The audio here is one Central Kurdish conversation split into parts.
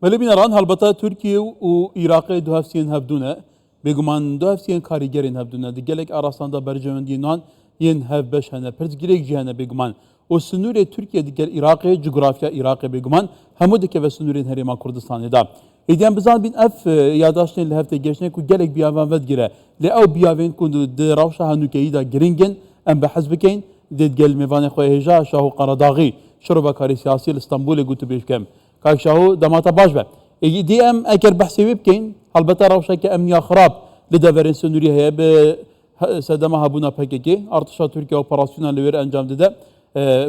Belê bîneran helbete Tirkiye û Iraqê du hevsiyên hevdû ne. Bêguman du hevsiyên karîgerên hevdû ne. Di gelek arastan de berjewendiyên wan yên hevbeş hene. Pirsgirêk jî hene bêguman. Û sinûrê Tirkiye digel Iraqê, cografya Iraqê bêguman hemû dikeve sinûrên Herêma Kurdistanê de. Êdî em bizanibîn ev yadaştên li hev têgihiştine ku gelek biyavan vedigire. Lê ew biyavên ku di rewşa henûkeyî de giring in em behs bikeyn dê digel mêvanê xwe yê hêja Şaho Qeredaxî, şirovekarê siyasî li Stenbolê gotûbêj bikim. Kak Şaho dema te baş be. Êdî em eger behsê wê bikeyn helbete rewşeke emniya xirab li deverên sinûrî heye bi sedema hebûna pkk, artêşa Tirkiye operasyonan li wê re encam dide.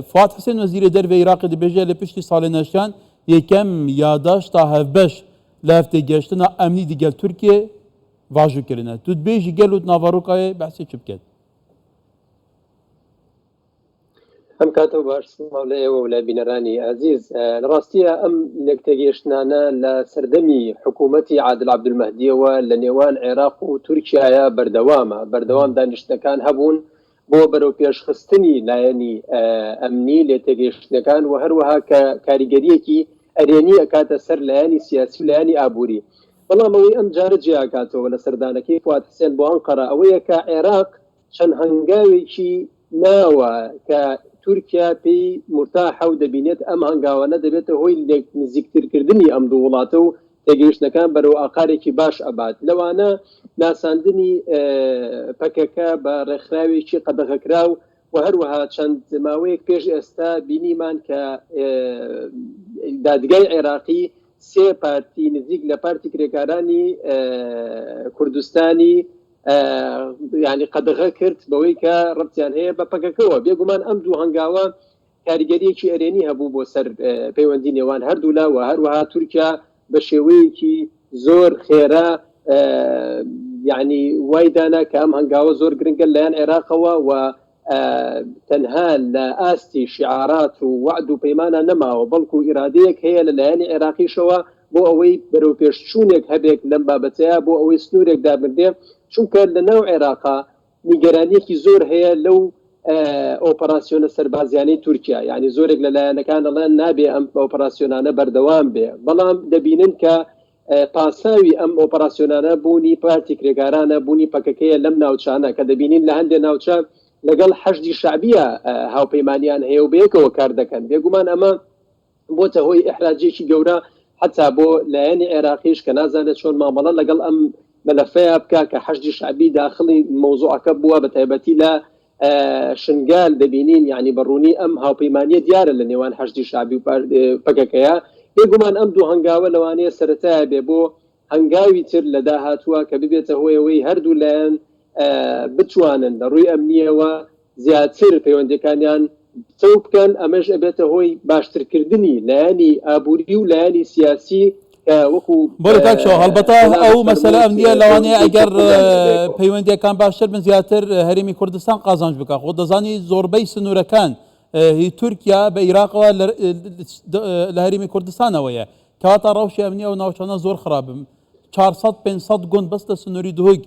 Fuad Hisên Wezîrê Derve Iraqê dibêje li piştî salên heştan yekem yadaşta hevbeş li hevtêgihiştina emnî digel Tirkiye vajo kirine. Tu dibêjî gelo di navarokayê behsê çi biket? ئەم کاتە و باش سڵاو لە ئێوە و لە بینەرانی ئازیز. لە ڕاستییا ئەم لێکتێگەیشتنانە لە سەردەمی حکوومەتی عادل عەبدولمەهدییەوە لە نێوان عێراق و تورکیایا بەردەوامە. بەردەوام دانیشتنەکان هەبوون بۆ بەرەوپێشخستنی لایەنی ئەمنی لێتێگەیشتنەکان و هەروەها کە کاریگەرییەکی ئەرێنی ئەکاتە سەر لایەنی سیاسی و لایەنی ئابووری. بەڵام ئەوەی ئەم جارە جیا ئەکاتەوە لە سەردانەکەی فواد حسێن بۆ ئەنقەرە ئەوەیە کە عێراق چەند هەنگاوێکی ناوە کە تورکیا پێی مورتاحە و دەبینێت ئەم هەنگاوانە دەبێتە هۆی لێک نزیکترکردنی ئەم دوو وڵاتە و تێگەیشتنەکان بەرەو ئاقارێکی باش ئەبات، لەوانە ناساندنی پەکەکە بە ڕێکخراوێکی قەدەغەکراو و هەروەها چەند ماوەیەک پێش ئێستا بینیمان کە دادگای عێراقی سێ پارتی نزیک لە پارتی کرێکارانی کوردستانی یانی قەدەغە کرد بەوەی کە ڕەبتیان هەیە بە پەکەکەوە. بێگومان ئەم دوو هەنگاوە کاریگەریەکی ئەرێنی هەبوو بۆ سەر پەیوەندی نێوان هەردوولا و هەروەها تورکیا بە شێوەیەکی زۆر خێرا یعنی وای دانا کە ئەم هەنگاوە زۆر گرنگە لایەن عێراقەوە و تەنها لە ئاستی شیعارات و وەعد و پەیمانە نەماوە بەڵکو ئیرادەیەک هەیە لە لایەنی عێراقیشەوە بۆ ئەوەی بەرەوپێشچوونێک هەبێت لەم بابەتەیە بۆ ئەوەی سنوورێک دابنرێ، چونکە لە ناو عێراقا نیگەرانییەکی زۆر هەیە لەو ئۆپەراسیۆنە سەربازیانەی تورکیا، یانی زۆرێک لە لایەنەکان ئەڵێن نابێ ئەم ئۆپەراسیۆنانە بەردەوام بێ، بەڵام دەبینن کە پاساوی ئەم ئۆپەراسیۆنانە بوونی پارتی کرێکارانە، بوونی پەکەکەیە لەم ناوچانە کە دەبینین لە هەندێ ناوچە لەگەڵ حەشدی شەعبییە هاوپەیمانیان هەیە و بەیەکەوە کار دەکەن، بێگومان ئەمە بۆتە هۆی ئیحراجێکی گەورە حەتا بۆ لایەنی عێراقیش کە نازانێت چۆن مامەڵە لەگەڵ ئەم مەلەفەیا بکا کە حەشدی شەعبی داخڵی مەوزوعەکە بووە بە تایبەتی لە شنگال دەبینین یعنی بە ڕوونی ئەم هاوپەیمانیە دیارە لە نێوان حەشدی شەعبی و پەکەکەیە بێگومان ئەم دوو هەنگاوە لەوانەیە سەرەتایە بێ بۆ هەنگاوی تر لە داهاتووە کە ببێتە هۆی ئەوەی هەردوو لایەن بتوانن لە ڕووی ئەمنییەوە زیاتر پەیوەندییەکانیان پتەو بکەن، ئەمەش ئەبێتە هۆی باشترکردنی لایەنی ئابووری و لایەنی سیاسی کە وەکو بەڵێ کاک شاهۆ، هەڵبەتە جەنابت ئەو مەسەلە فەرمووت ئەمنییە لەوانەیە پەیوەندییەکی ئەگەر قووڵیان هەیە بەیەکەوە. پەیوەندییەکان باشتر بن زیاتر هەرێمی کوردستان قازانج بکات، خۆ دەزانی زۆربەی سنوورەکان هی تورکیا بە ئیراقەوە لە هەرێمی کوردستانەوەیە، کەواتە ڕەوشی ئەمنی ئەو ناوچانە زۆر خراپن، 400 500 گوند بەس لە سنووری دهۆک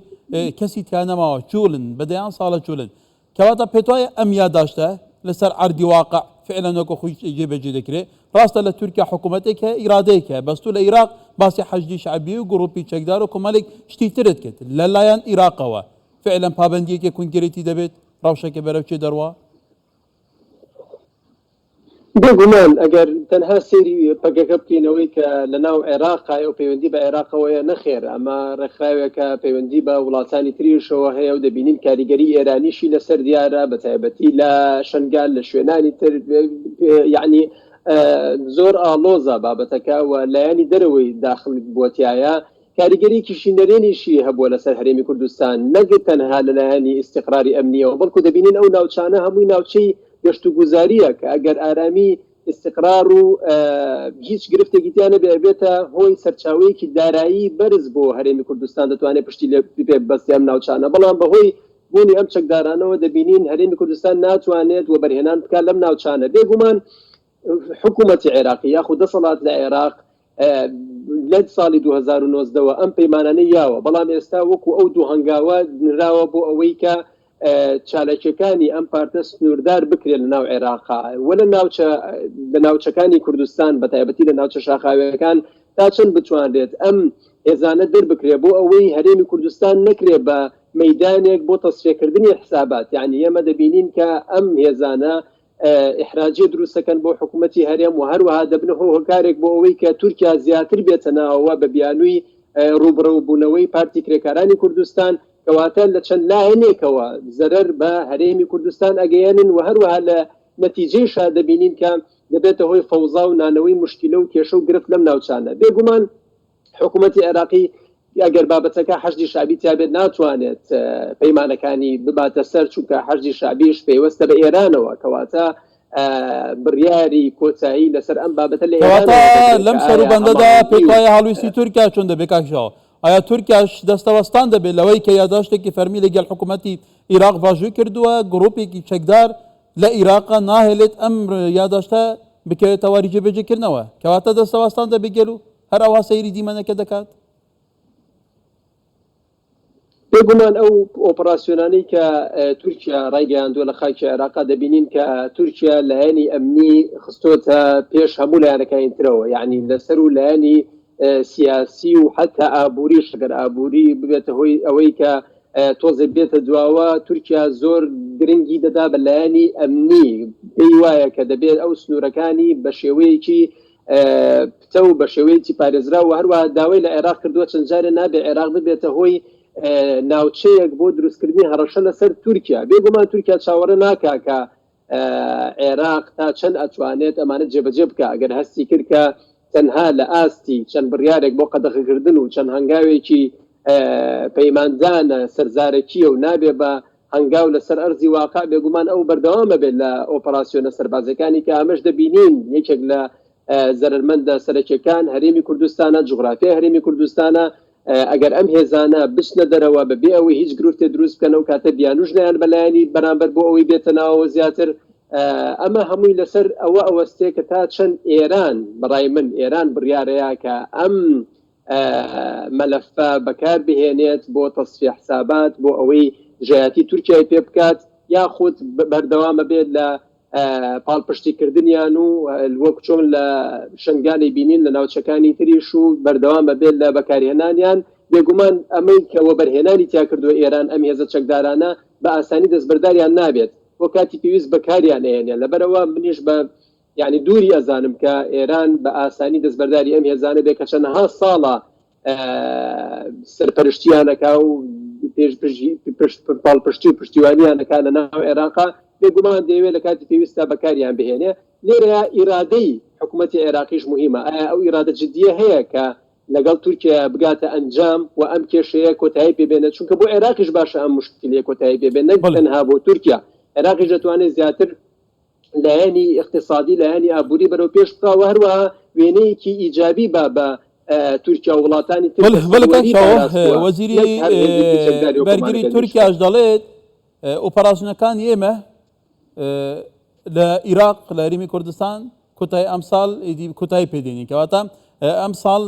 کەسی تیا نەماوە، چوولن، بە دەیان ساڵە چوولن. کەواتە پێتوایە ئەم یاداشتە لەسەر عەردی واقع فعلەن وەکو خۆی جێبەجێ دەکرێ؟ ڕاستە لە تورکیا حکوومەتێک هەیە، ئیرادەیەک هەیە، بەس تۆ لە ئیراق باسی حەشدی شەعبی و گرووپی چەکدار و کۆمەڵێک شتی ترت کرد، لە لایەن ئیراقەوە فعلەن پابەندییەکی کونگرێتی دەبێت؟ ڕەوشەکە بەرەو کوێ دەڕوا؟ بێگومان ئەگەر تەنها سەیری پەکەکە بکەین ئەوەی کە لە ناو عێراقایە و پەیوەندی بە عێراقەوەیە نەخێر ئەمە ڕێکخراوێکە پەیوەندی بە وڵاتانی تریشەوە هەیە و دەبینین کاریگەری ئێرانیشی لەسەر دیارە بە تایبەتی لە شنگال لە شوێنانی تر یعنی زۆر ئاڵۆزە بابەتەکە و لایەنی دەرەوەی داخل بووە تیایا کاریگەریەکیشی نەرێنیشی هەبووە لەسەر هەرێمی کوردستان نەک تەنها لەلایەنی ئیستیقراری ئەمنیەوە بەڵکو دەبینین ئەو ناوچانە هەمووی ناوچەی گەشتوگوزاریە کە ئەگەر ئارامی ئیستیقرار و هیچ گرفتێکی تیا نەبێ ئەبێتە هۆی سەرچاوەیەکی دارایی بەرز بۆ هەرێمی کوردستان دەتوانێت پشتی لێ پێ ببەستێ ئەم ناوچانە بەڵام بەهۆی بوونی ئەم چەکدارانەوە دەبینین هەرێمی کوردستان ناتوانێت وەبەرهێنان بکات لەم ناوچانە بێگومان حکوومەتی عێراقی یاخود دەسەڵات لە عێراق لە ساڵی 2019 وە ئەم پەیمانانەی یاوە، بەڵام ئێستا وەکو ئەو دوو هەنگاوە نراوە بۆ ئەوەی کە چالاکیەکانی ئەم پارتە سنووردار بکرێت لە ناو عێراقا و لە ناوچە لە ناوچەکانی کوردستان بە تایبەتی لە ناوچە شاخاویەکان. تا چەند بتوانرێت ئەم هێزانە دەربکرێ بۆ ئەوەی هەرێمی کوردستان نەکرێ بە مەیدانێک بۆ تەسفیەکردنی حسابات، یانی ئێمە دەبینین کە ئەم هێزانە ئیحراجیە دروست دەکەن بۆ حکوومەتی هەرێم و هەروەها دەبنە هۆ هۆکارێک بۆ ئەوەی کە تورکیا زیاتر بێتە ناوەوە بە بیانووی ڕووبڕووبوونەوەی پارتی کرێکارانی کوردستان، کەواتە لە چەند لایەنێکەوە زەرەر بە هەرێمی کوردستان ئەگەیەنن و هەروەها لە نەتیجەیشا دەبینین کە دەبێتە هۆی فەوزا و نانەوەی موشکیلە و کێشە و گرفت لەم ناوچانە. بێگومان حکوومەتی عێراقی ئەگەر بابەتەکە حەشدی شەعبی تیابێت ناتوانێت پەیمانەکانی بباتە سەر، چونکە حەشدی شەعبیش پەیوەستە بە ئێرانەوە، کەواتە بڕیاری کۆتایی لەسەر ئەم بابەتە لە کەواتە ئێرانەوە دەدرێت لەم کە ئایا سەروبەندەدا هەماهەنگی پێت و وایە هەڵویستی تورکیا چۆن دەبێت کاک شاهۆ؟ ئایا تورکیاش دەستەوەستان دەبێت لەوەی کە یاداشتێکی فەرمی لەگەڵ حکوومەتی ئیراق ڤاژووی کردووە، گرووپێکی چەکدار لە ئیراق ناهێلێت ئەم یاداشتە بکەوێتە واری جێبەجێکردنەوە، کەواتە دەستەوەستان دەبێت گەل و هەر ئەوها سەیری دیمەنەکە دەکات؟ بێگومان ئەو ئۆپەراسیۆنانەی کە تورکیا ڕایگەیاندووە لە خاکی عێراقا دەبینین کە تورکیا لایەنی ئەمنی خستۆتە پێش هەموو لایەنەکانی ترەوە، یەعنی لەسەر و لایەنی سیاسی و حەتا ئابووریش، ئەگەر ئابووری ببێتە هۆی ئەوەی کە تۆزێ بێتە دواوە، تورکیا زۆر گرنگی دەدا بە لایەنی ئەمنی، پێی وایە کە دەبێت ئەو سنوورەکانی بە شێوەیەکی پتەو بە شێوەیەکی پارێزراو و هەروەها داوای لە عێراق کردووە چەند جارێ نابێ عێراق ببێتە هۆی ناوچەیەک بۆ دروستکردنی هەڕەشە لەسەر تورکیا. بێگومان تورکیا چاوەڕێ ناکا کە عێراق تا چەند ئەتوانێت ئەمانە جێبەجێ بکا، ئەگەر هەستی کرد کە تەنها لە ئاستی چەند بڕیارێک بۆ قەدەغەکردن و چەند هەنگاوێکی پەیماندانە سەرزارەکییە و نابێ بە هەنگاو لەسەر ئەرزی واقع، بێگومان ئەو بەردەوام ئەبێت لە ئۆپەراسیۆنە سەربازیەکانی کە ئەمەش دەبینین یەکێک لە زەرەرمەندە سەرەکیەکان هەرێمی کوردستانە، جوغرافیای هەرێمی کوردستانە، ئەگەر ئەم هێزانە بچنە دەرەوە بە بێ ئەوەی هیچ گرفتێ دروست بکەن ئەو کاتە بیانوش نایەن بە لایەنی بەرامبەر بۆ ئەوەی بێتە ناوەوە زیاتر، ئەمە هەمووی لەسەر ئەوە ئەوەستێ کە تا چەند ئێران، بەڕای من ئێران بڕیارەیە کە ئەم مەلەفە بەکار بهێنێت بۆ تەسفیە حسابات بۆ ئەوەی دژایەتی تورکیای پێ بکات یاخود بەردەوامە بێت لە پاڵپشتی کردنیان و وەک چۆن لە شنگالی بینین لە ناوچەکانی تریش و بەردەوامە بێت لە بەکارهێنانیان. بێگومان ئەمەی کە وەبەرهێنانی تیا کردووە ئێران ئەم هێزە چەکدارانە بە ئاسانی دەستبەرداریان نابێت بۆ کاتی پێویست بەکاریان ئەهێنێ لەبەرئەوە منیش بە یانی دووری ئەزانم کە ئێران بە ئاسانی دەستبەرداری ئەم هێزانە بێ کە چەنەها ساڵە سەرپەرشتیان ئەکا و پاڵپشتی و پشتیوانیان ئەکا لە ناو عێراقا، بێگومان دەیەوێت لە کاتی پێویستدا بەکاریان بهێنێ. لێرەیا ئیرادەی حکوومەتی عێراقیش موهیمە، ئایا ئەو ئیرادە جدییە هەیە کە لەگەڵ تورکیا بگاتە ئەنجام و ئەم کێشەیە کۆتایی پێ بێنێت، چونکە بۆ عێراقیش باشە ئەم موشکیلەیە کۆتایی پێ بێ نەک تەنها بۆ تورکیا، عێراقیش دەتوانێت زیاتر لایەنی ئیقتیسادی، لایەنی ئابووری بەرەو پێش بخا و هەروەها وێنەیەکی ئیجابی با بە تورکیا و وڵاتانی تر بەڵێ کە بەڵێ کاک سەروەری شاهۆ، پاراستووە وەزیری نەک هەر هێزێکی چەکداری وەک بەرگری کۆماری تورکیاش دەرویشە. دەڵێت ئۆپەراسیۆنەکانی ئێمە لە ئیراق لە هەرێمی کوردستان کۆتایی ئەمساڵ ئیدی کۆتایی پێ دێنین، کەواتە ئەمساڵ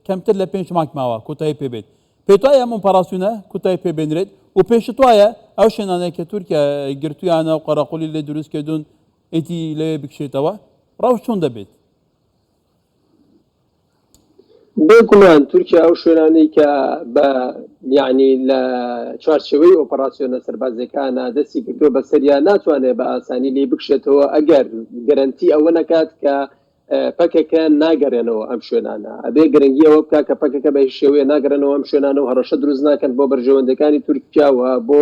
کەمتر لە پێنج مانگ ماوە کۆتایی پێ بێت. پێت وایە ئەم ئۆپەراسیۆنە کۆتایی پێ بێنرێت و پێشت وایە ئەو شوێنانەی کە تورکیا گرتوویانە و قەرەقولی لێ دروست کردوون ئیدی لەوێ بکشێتەوە؟ ڕەوش چۆن دەبێت؟ بێگومان تورکیا ئەو شوێنانەی کە بە یعنی لە چوارچێوەی ئۆپەراسیۆنە سەربازیەکانە دەستی گرتووە بەسەریا ناتوانێت بە ئاسانی لێی بکشێتەوە ئەگەر گەرەنتی ئەوە نەکات کە پەکەکە ناگەرێنەوە ئەم شوێنانە. ئەبێ گرنگی ئەوە بکا کە پەکەکە بە هیچ شێوەیە ناگەرێنەوە ئەم شوێنانە و هەڕەشە دروست ناکەن بۆ بەرژەوەندیەکانی تورکیا و بۆ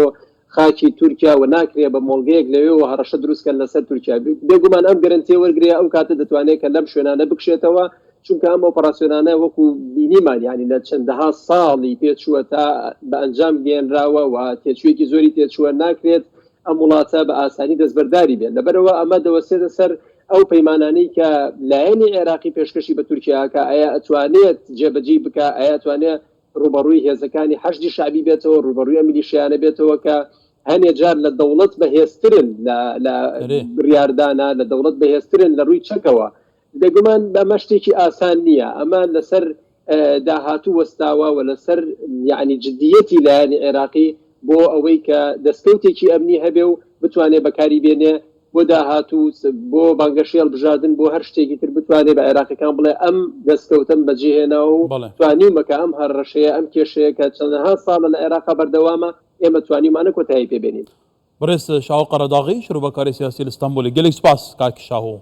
خاکی تورکیا و ناکرێ بە مۆڵگەیەک لەوێوە هەڕەشە دروست کەن لەسەر تورکیا. بێگومان ئەم گەرەنتیە وەرگرێ ئەو کاتە دەتوانێ کە لەم شوێنانە بکشێتەوە چونکە ئەم ئۆپەراسیۆنانە وەکو بینیمان یانی لە چەندەها ساڵی پێچووە تا بە ئەنجام گەیەنراوە و تێچوویەکی زۆری تێچووە ناکرێت ئەم وڵاتە بە ئاسانی دەستبەرداری بێت. لەبەرئەوە ئەمە دەوەستێتە سەر ئەو پەیمانانەی کە لایەنی عێراقی پێشکەشی بە تورکیا ئەکا، ئایا ئەتوانێت جێبەجێی بکا، ئایا ئەتوانێت ڕووبەڕووی هێزەکانی حەشدی شەعبی بێتەوە، ڕووبەڕووی ئەم میلیشیایانە بێتەوە کە هەنێ جار لە دەوڵەت بەهێزترن لە لە بڕیاردانا، لە دەوڵەت بەهێزترن لە ڕووی چەکەوە. بێگومان ئەمە شتێکی ئاسان نییە، ئەمە لەسەر داهاتوو وەستاوە و لەسەر یەعنی جدییەتی لایەنی عێراقی بۆ ئەوەی کە دەستکەوتێکی ئەمنی هەبێ و بتوانێ بەکاری بێنێ. بۆ داهاتوو، بۆ بانگەشەی هەڵبژاردن، بۆ هەر شتێکی تر بتوانێت بە عێراقیەکان بڵێ ئەم دەستکەوتەم بەجێهێناوە و توانیومە کە ئەم هەڕەشەیە، ئەم کێشەیە کە چەندەها ساڵە لە عێراقا بەردەوامە، ئێمە توانیومانە کۆتایی پێ بێنین. بەڕێز شاهۆ قەرەداغی، شرۆڤەکاری سیاسی لە ستەنبوڵی، گەلێک سوپاس کاک شاهۆ.